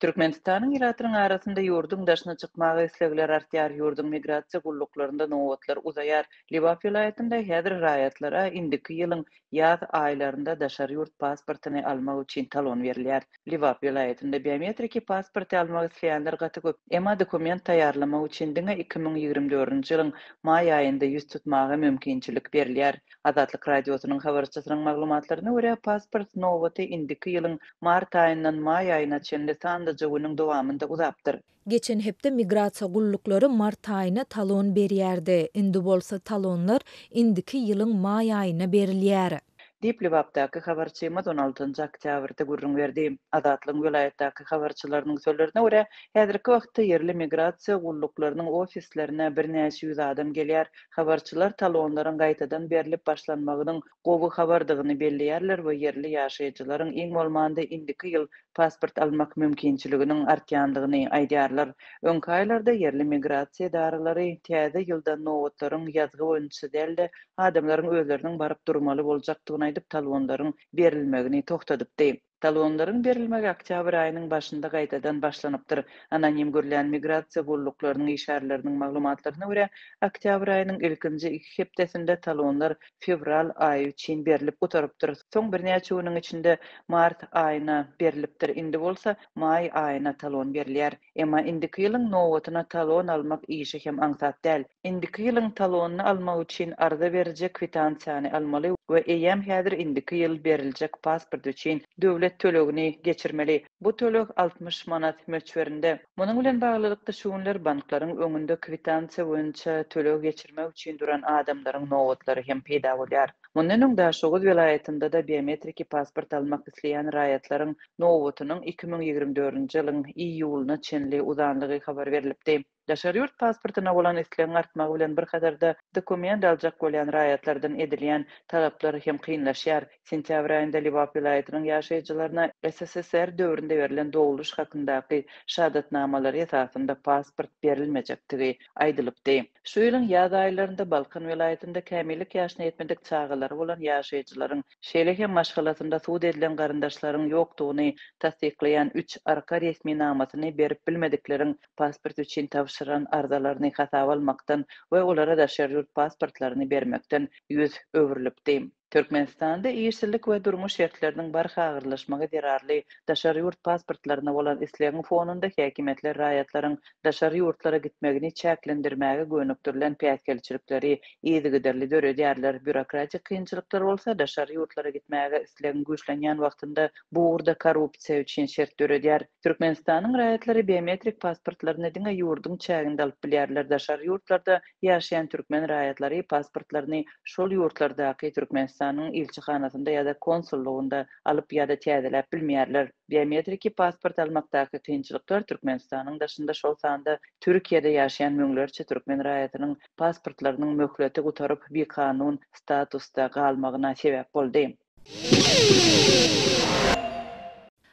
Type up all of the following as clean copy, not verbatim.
Türkmenistanyň ilatynyň arasynda ýurduň daşyna çykmaga islegler artýar, ýurduň migrasiýa gulluklarynda nobatlar uzaýar. Lebap welaýatynda häzir raýatlara indiki ýylyň ýaz aýlarynda daşary ýurt pasportyny almak üçin talon berilýär. Lebap welaýatynda biometriki pasporty almak isleýänler gaty köp. Emma dokument taýýarlamak üçin diňe 2024-nji ýylyň maý aýynda ýüz tutmaga mümkinçilik berilýär. Azatlyk Radiosynyň habarçysynyň maglumatlaryna görä, pasport nobaty indiki ýylyň mart aýyndan maý aýyna çenli sanlyja günüň dowamynda uzapdyr. Geçen hepde migrasiýa gulluklary mart aýyna talon berýärdi, indi bolsa talonlar indiki ýylyň maý aýyna berilýär. Diýip, Lebapdaky habarçymyz on altynjy oktýabrda gürrüň berdi. Azatlygyň welaýatdaky habarçylarynyň sözlerine görä, häzirki wagtda ýerli migrasiýa gulluklarynyň ofislerine birnäçe ýüz adam gelýär. Habarçylar talonlaryň gaýtadan berlip başlanmagynyň gowy habardygyny belleýärler we ýerli ýaşaýjylaryň iň bolmanda indiki ýyl pasport almak mümkinçiliginiň artýandygyny aýdýarlar. Öňki aýlarda ýerli migrasiýa edaralary täze ýylda nobatlaryň ýazgy boýunça däl-de, adamlaryň özleriniň baryp durmaly boljakdygyny aýdyp, talonlaryň berilmegini togtadypdy. Talonlaryň berilmegi oktýabr aýynyň başynda gaýtadan başlanypdyr. Anonim gürlän migrasiýa gulluklarynyň işgärleriniň maglumatlaryna görä, oktýabr aýynyň ilkinji iki hepdesinde talonlar fewral aýy üçin berlip gutarypdyr, soň birnäçe günüň içinde mart aýyna berlipdir, indi bolsa maý aýyna talon berilýär. Emma indiki ýylyň nobatyna talon almak işi hem aňsat däl. Indiki ýylyň talonyny almak üçin arza beriji kwitansiýany almaly we eýýäm häzir indiki ýyl beriljek pasport üçin döwlet tölegini geçirmeli. Bu töleg 60 manat möçberinde. Munuň bilen baglylykda şu günler banklaryň öňünde kwitansiýa boýunça töleg geçirmek üçin duran adamlaryň nobatlary hem peýda bolýar. Mundan öň Daşoguz welaýatynda-da biometriki pasport almak isleýän raýatlaryň nobatynyň 2024-nji ýylyň iýulyna çenli uzanlygy habar berlipdi. Daşary ýurt pasportyna bolan islegiň artmagy bilen bir hatarda dokument aljak bolýan raýatlardan edilýän talaplar hem kynlaşýar. Sentýabr aýynda Lebap welaýatynyň ýaşaýjylaryna SSSR döwründe berlen dogluş hakyndaky şahadatnamalary esasynda pasport berilmejekdigi aýdylypdy. Şu ýylyň ýaz aýlarynda Balkan welaýatynda kämillik ýaşyna ýetmedik çagalary bolan ýaşaýjylaryň, şeýle hem maşgalasynda sud edilen garyndaşlaryň ýokdugyny tassyklaýan üç arka resminamasyny berip bilmedikleriň pasport üçin tabşyran arzalaryny hasaba almakdan we olara daşary ýurt pasportlaryny bermekden ýüz öwrülipdi. Türkmenistanda işsizlik we durmuş şertleriniň barha agyrlaşmagy zerarly daşary ýurt pasportlaryna bolan islegiň fonunda häkimiýetler raýatlaryň daşary ýurtlara gitmegini çäklendirmäge gönükdirilen päsgelçilikleri yzygiderli döredýärler, býurokratik kynçylyklar bolsa daşary ýurtlara gitmäge islegiň güýçlenýän wagtynda bu ugurda korrupsiýa üçin şert döredýär. Türkmenistanyň raýatlary biometrik pasportlaryny diňe ýurduň çäginde alyp bilýärler, daşary ýurtlarda ýaşaýan türkmen raýatlary pasportlaryny şol ýurtlardaky Türkmenistanyň ilçihanasynda ýa-da konsullygynda alyp ýa-da täzeläp bilmeýärler. Biometriki pasport almakdaky kynçylyklar Türkmenistanyň daşynda, şol sanda Türkiýede ýaşaýan müňlerçe türkmen raýatynyň pasportlarynyň möhleti gutaryp, bikanun statusda galmagyna sebäp boldy.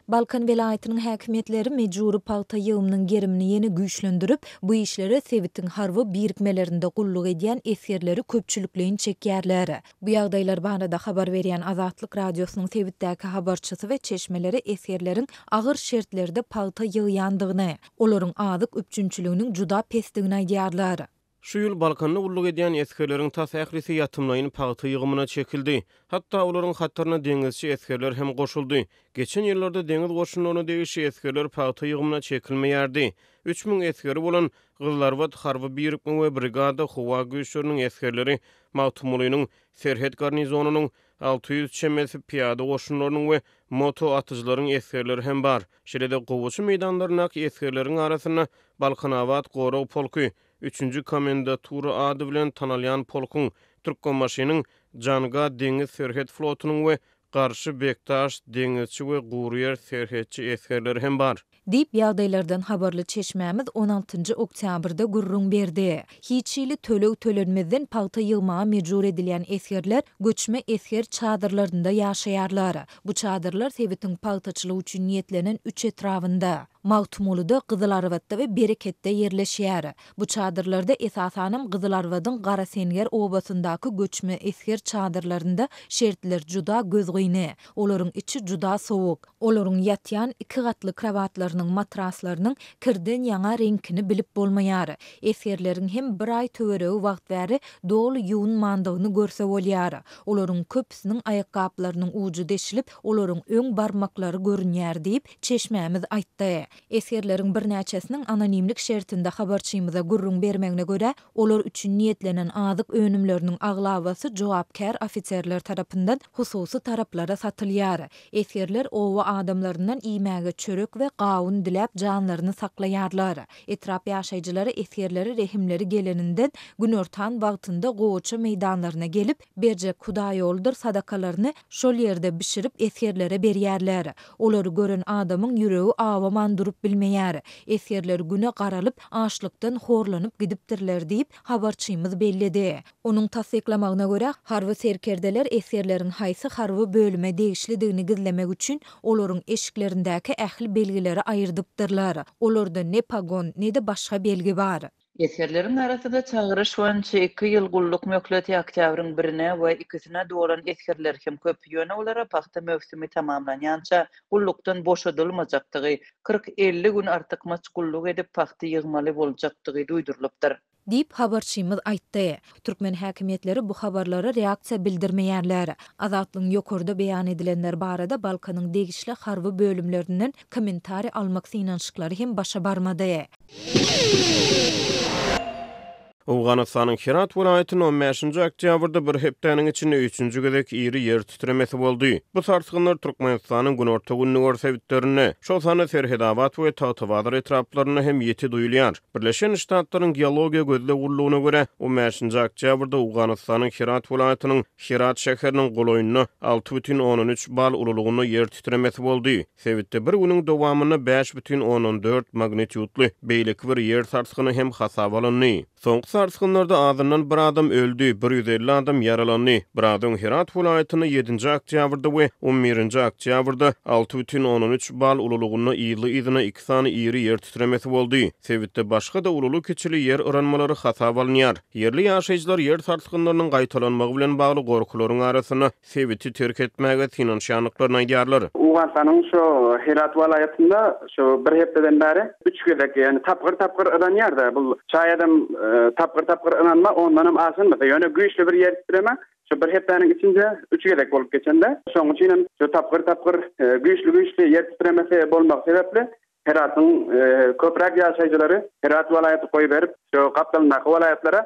Balkan welaýatynyň häkimiýetleri mejbury pagta ýygymynyň gerimini ýene güýçlendirip, bu işlere sebitiň harby birikmelerinde gulluk edýän esgerleri köpçülikleýin çekýärler. Bu ýagdaýlar barada habar berýän Azatlyk Radiosynyň sebitdäki habarçysy we çeşmeleri esgerleriň agyr şertlerde pagta ýygýandygyny, olaryň azyk üpjünçiliginiň juda pesdigini aýdýarlar. Şu ýyl Balkanda gulluk edýän esgerleriň tas ählisi ýatymlaýyn pagta ýygymyna çekildi. Hatda olaryň hataryna deňizçi esgerler hem goşuldy. Geçen ýyllarda deňiz goşunlaryna degişli esgerler pagta ýygymyna çekilmeýärdi. 3000 esgeri bolan Gyzylarbat harby birikme we brigada howa güýçleriniň esgerleri Magtymgulynyň serhet garnizonynyň 600 çemesi pyýada goşunlarynyň we moto atyjylaryň esgerleri hem bar. Şeýle-de gowaça meýdanlaryndaky esgerleriň arasynda Balkanabat gorag polky, üçünji komendatura ady bilen tanalýan polkuň, Türkmenbaşynyň Janga deňiz serhet flotunyň we Garşy Bekdaş deňizçi we guryýer serhetçi esgerleri hem bar. Diýip, ýagdaýlardan habarly çeşmämiz on altynjy oktýabrda gürrüň berdi. Hiç hili töleg tölenmezden pagta ýygmaga mejbur edilýän esgerler göçme esger çadyrlarynda ýaşaýarlar. Bu çadyrlar sebitiň pagtaçylyk üçin niýetlenen üç etrabynda. Magtymgulyda, Gyzylarbatda we Bereketde ýerleşýär. Bu çadyrlarda esasanam Gyzylarbadyň Garasenger obasyndaky göçme esger çadyrlarynda şertler juda gözgyny, olaryň içi juda sowuk. Olaryň ýatýan iki gatly krowatlarynyň matraslarynyň kirden ýaňa reňkini bilip bolmaýar. Esgerleriň hem bir aý töweregi wagt bäri doly ýuwunmandygyny görse bolýar. Olaryň köpüsiniň aýakgaplarynyň ujy deşilip, olaryň öň barmaklary görünýär diýip, çeşmämiz aýtdy. Esgerleriň birnäçesiniň anonimlik şertinde habarçymyza gürrüň bermegine görä, olar üçin niýetlenen azyk önümleriniň aglabasy jogapkär ofiserler tarapyndan hususy taraplara satylýar. Esgerler oba adamlaryndan iýmäge çörek we gawun diläp janlaryny saklaýarlar. Etrap ýaşaýjylary esgerlere rehimleri geleninden günortan wagtynda gowaça meýdanlaryna gelip, berjek hudaýoludyr sadakalaryny şol ýerde bişirip esgerlere berýärler. Olary gören adamyň ýüregi awaman durup bilmeýär. Esgerler güne garalyp, açlykdan horlanyp gidipdirler diýip, habarçymyz belledi. Onuň tassyklamagyna görä, harby serkerdeler esgerleriň haýsy harby bölüme degişlidigini gizlemek üçin olaryň eşiklerindäki ähli belgileri aýyrdypdyrlar. Olarda ne pogon, ne-de başga belgi bar. Esgerleriň arasynda çagyryş boýunça iki ýyl gulluk möhleti oktýabryň birine we ikisine dolan esgerler hem köp, ýöne olara pagta möwsümi tamamlanýança gullukdan boşadylmajakdygy, 40-50 gün artykmaç gulluk edip pagta ýygmaly boljakdygy duýdurylypdyr. Diýip, habarçymyz aýtdy. Türkmen häkimiýetleri bu habarlara reaksiýa bildirmeýärler. Azatlygyň ýokarda beýan edilenler barada Balkanyň degişli harby bölümlerinden kommentariý almak synanyşyklary hem başa barmady. Owganystanyň Herat welaýatynda on bäşinji oktýabrda bir hepdäniň içinde üçünji gezek iri ýer titremesi boldy. Bu sarsgynlar Türkmenistanyň günorta-gündogar sebitlerinde, şol sanda Serhedabat we Tagtabazar etraplarynda hem ýiti duýulýar. Birleşen Ştatlaryň Geologiýa gözleg gullugyna görä, on bäşinji oktýabrda Owganystanyň Herat welaýatynyň Herat şäheriniň golaýynda 6,3 bal ululygynda ýer titremesi boldy. Sebitde bir günüň dowamynda 5,4 magnitýudly beýleki bir ýer sarsgyny hem hasaba alyndy. Soňky sarsgynlarda azyndan bir adam öldi, 150 adam ýaralandy. Biraz öň Herat welaýatynda ýedinji oktýabrda we on birinji oktýabrda 6,3 bal ululygynda yzly-yzyna iki sany iri ýer titremesi boldy. Sebitde başga-da ululy-kiçili ýer yranmalary hasaba alynýar. Ýerli ýaşaýjylar ýer sarsgynlarynyň gaýtalanmagy bilen bagly gorkularyň arasynda sebiti terk etmäge synanyşýandyklaryny aýdýarlar. Owganystanyň şu Herat welaýatynda şu bir hepdeden bäri üç gezek, ýagny tapgyr-tapgyr yranýar-da. Bu şaýadam tapgyr-tapgyr yranma ondanam aşanmasa, ýöne güýçli bir ýer titreme şu bir hepdäniň içinde üç gezek bolup geçende. Şonuň üçin hem şu tapgyr-tapgyr güýçli-güýçli ýer titremesi bolmagy sebäpli Heratyň köpräk ýaşaýjylary Herat welaýaty goýberip, şu gapdalyndaky welaýatlara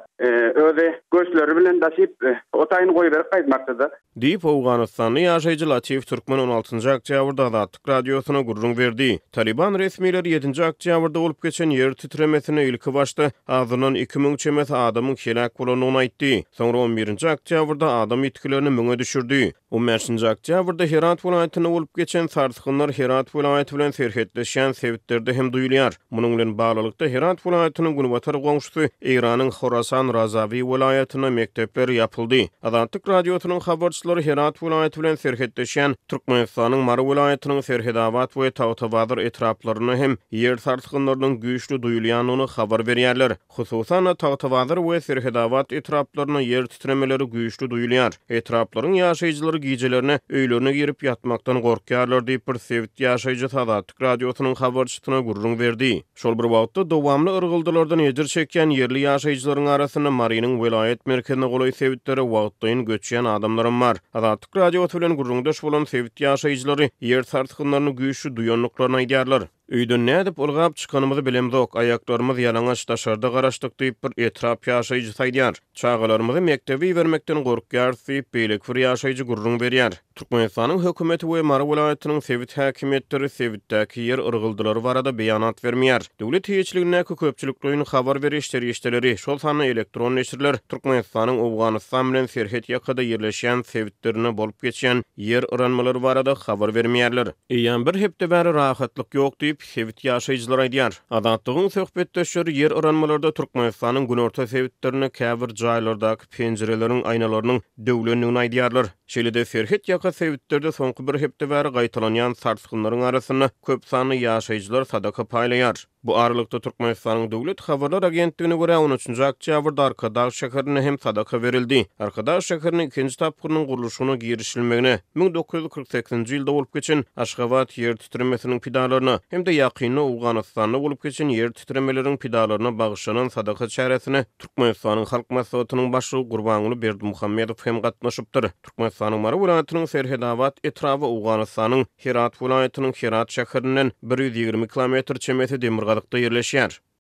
özi göçleri bilen daşyp, o taýyny goýberip gaýtmakdyda. Diýip, owganystanly ýaşaýjy Latif Türkmen on altynjy oktýabrda Azatlyk Radiosyna gürrüň berdi. Talyban resmileri ýedinji oktýabrda bolup geçen ýer titremesinde ilkibaşda azyndan 2000 çemesi adamyň heläk bolandygyny aýtdy. Soňra on birinji oktýabrda adam ýitgilerini müňe düşürdi. On bäşinji oktýabrda Herat welaýatynda bolup geçen sarsgynlar Herat welaýaty bilen serhetleşýän sebitlerde hem duýulýar. Munuň bilen baglylykda, Herat welaýatynyň günbatar goňşusy Eýranyň Horasan Razawi welaýatynda mekdepler ýapyldy. Azatlyk Radiosynyň habarçylary Herat welaýaty bilen serhetleşýän Türkmenistanyň Mary welaýatynyň Serhedabat we Tagtabazar etraplarynda hem ýer sarsgynlarynyň güýçli duýulýandygyny habar berýärler. Hususan-da, Tagtabazar we Serhedabat etraplarynda ýer titremeleri güýçli duýulýar. Etraplaryň ýaşaýjylary gijelerine öýlerine girip ýatmakdan gorkýarlar diýip, bir sebit ýaşaýjysy Azatlyk Radiosynyň habarçysyna gürrüň berdi. Şol bir wagtda, dowamly yrgyldylardan ejir çekýän ýerli ýaşaýjylaryň arasynda Marynyň welaýat merkezine golaý sebitlere wagtlaýyn göçýän adamlaram bar. Azatlyk Radiosy bilen gürrüňdeş bolan sebit ýaşaýjylary ýer sarsgynlaryny güýçli duýandyklaryny aýdýarlar. Öýden nädip ylgap çykanymyzy bilemzok, aýaklarymyz ýalaňaç daşarda garaşdyk diýip, bir etrap ýaşaýjysy aýdýar. Çagalarymyzy mekdebe ibermekden gorkýarys diýip, beýleki bir ýaşaýjy gürrüň berýär. Türkmenistanyň hökümeti we Mary welaýatynyň sebit häkimiýetleri sebitdäki ýer yrgyldylary barada beýanat bermeýär. Döwlet eýeçiligindäki köpçülikleýin habar beriş serişdeleri, şol sanda elektron neşirler Türkmenistanyň Owganystan bilen serhet ýakada ýerleşýän sebitlerinde bolup geçýän ýer yranmalary barada habar bermeýärler. Eýýäm bir hepde bäri rahatlyk ýok diýip, diýip, sebit ýaşaýjylary aýdýar. Azatlygyň söhbetdeşleri ýer yranmalarda Türkmenistanyň günorta sebitlerinde käbir jaýlardaky penjireleriň aýnalarynyň döwlendigini aýdýarlar. Şeýle-de, serhet ýaka sebitlerde soňky bir hepde bäri gaýtalanýan sarsgynlaryň arasynda köp sanly ýaşaýjylar sadaka paýlaýar. Bu aralykda, Türkmenistanyň Döwlet habarlar agentligine görä, on üçünji oktýabrda Arkadag şäherinde hem sadaka berildi. Arkadag şäheriniň ikinji tapgyrynyň gurluşygyna girişilmegine, 1948-nji ýylda bolup geçen Aşgabat ýer titremesiniň pidalaryna hem-de ýakynda Owganystanda bolup geçen ýer titremeleriň pidalaryna bagyşlanan sadaka çäresine Türkmenistanyň Halk Maslahatynyň Başlygy Gurbanguly Berdimuhamedow hem gatnaşypdyr. Türkmenistanyň Mary welaýatynyň Serhedabat etraby Owganystanyň Herat welaýatynyň Herat şäherinden 120 kilometr çemesi demirgazykda ýerleşýär.